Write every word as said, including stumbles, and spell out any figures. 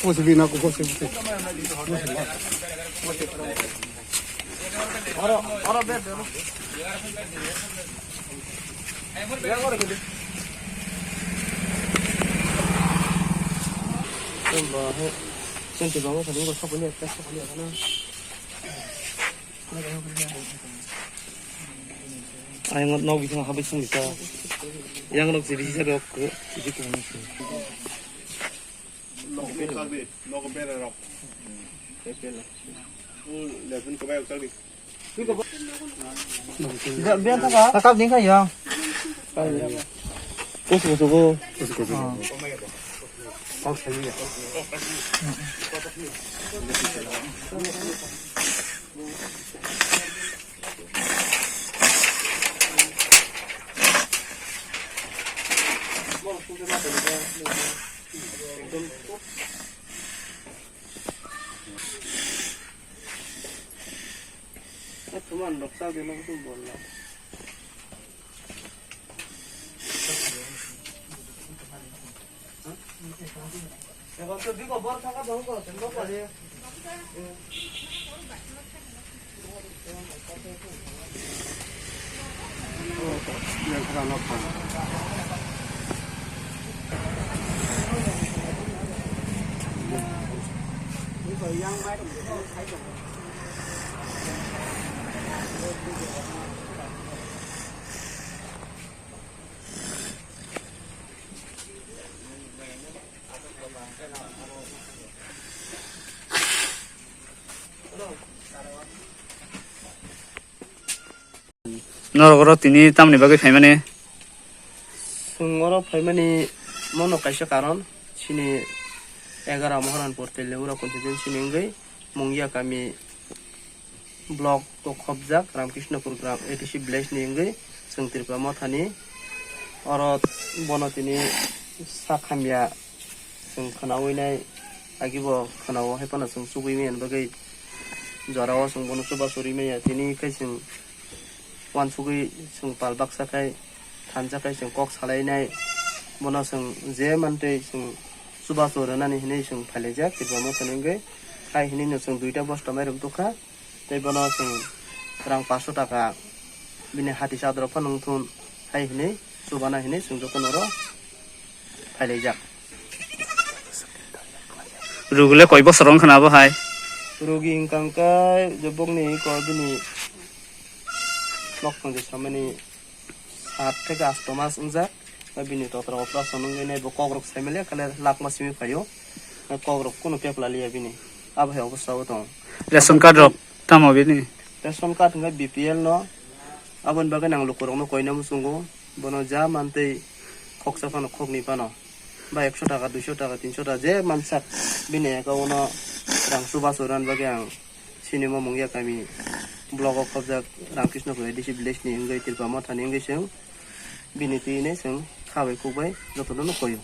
Kose bina ko kose kose. Ayang nok bising habis sung bisa. Yang nok sih bisa dok. Nok bera rok. Lepun kebayok tadi. Takap din kayo. Kus kus kus. Kus kus. Norok oro tini tamni bagwi phaimani? Chwng oro phaimani mono kaisa karon, chini egaroh Moharanpur Teliaura constituency ni wngwi Mungia kami block o khopjak Ramkrishnopur gram A D C village ni wngwi chwng Tripura mothani oro bono tini sak hamya chwng khwnawi nai, agi bo khwnao hai phano chwng chugui manya bagwi jorao chwng bono chubachu rwi manya tini khai chwng uansugui chwng pal baksa khai thansa khai chwng kok salainai, bono chwng je mantwi chwng chubachu rwnani hinwi chwng phailaijak Tripura mothani wngwi. Hai hinwi no chwng duita bosta mairum tukha, tei bono chwng rang paanch sho taka bini hati chadorok phano wngthun hai hinwi chubana hinwi chwng jotono oro phailaijak. Rugule koi bosor wngkha na abo hai? Rugi wngkha khe je bokni ko bini nok thangje samani sat theke asto mas wngjak. Bini totra operation wngwi nai bo kokrok saimaliya kale lakma simi phaio. Kokrok kunu pepla liya bini. Abo hai obostha o tongo. Ration card rok tamo bini? Ration card hwnkhe B P L no. Aboni bagwi nang lukurokno koina muchungo. Bono ja mantwi khoksa phano khoknwi phano ba ekso taka, duiso taka, tinso taka je mansak bini account-o rang chubachu rwna bagwi ang sinimo Mungia kami block-o khobjak Ramkrishnopur A D C village-ni wngwi Tripura mothani wngwi chwng bini twi hinwi chwng kha bai khuk bai jotono no koio.